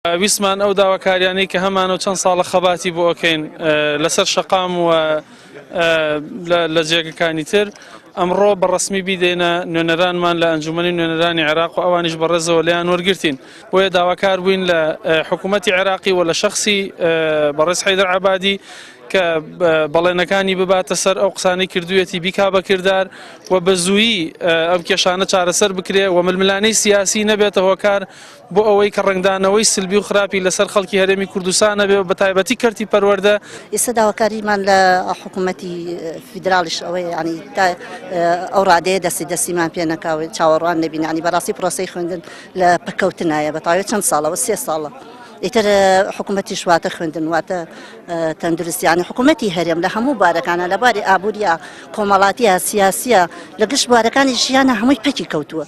ویستمان ئەو داواکاریانەی کە هەمانە و چەند ساڵە خەباتی بۆ ئەکەین لەسەر شەقام و لە جێگەکانی تر ئەمڕۆ بە ڕەسمی بیدەینە نوێنەرانمان لە ئەنجومەنی نوێنەرانی عێراق و ئەوانیش بەڕێزەوە لێیان وەرگرتین. بۆیە داواکار بووین لە حکوومەتی عێراقی و لە شەخسی بەڕێز حەیدەر عەبادی کە بەڵێنەکانی بباتە سەر، ئەو قسانەی کردوویەتی بیکا بە کردار و بە زوویی ئەم کێشانە چارەسەر بکرێ و ململانێی سیاسی نەبێتە هۆکار بۆ ئەوەی کە ڕەنگدانەوەی سلبی و خراپی لەسەر خەڵکی هەرێمی کوردستان هەبێ و بەتایبەتی کەرتی پەروەردە. ئێستا داواکاریمان لە حکوومەتی فیدراڵیش ئەوەیە یانی تا ئەو ڕادەیە دەستی دەستیمان پێ نەکا و چاوەڕوان نەبین، یانی بەڕاستی پرۆسەی خوێندن لە پەککەوتنایە بە تاوێ چەند ساڵەوە سێ ساڵە ئیتر حکوومەتیش واتە خوێندن واتە تەندروستی یانی حکوومەتی هەرێم لە هەموو بارەکانە لە باری ئابووریە کۆمەڵاتیە سیاسیە لە گشت بوارەکانی ژیانە هەمووی پەکی کەوتووە.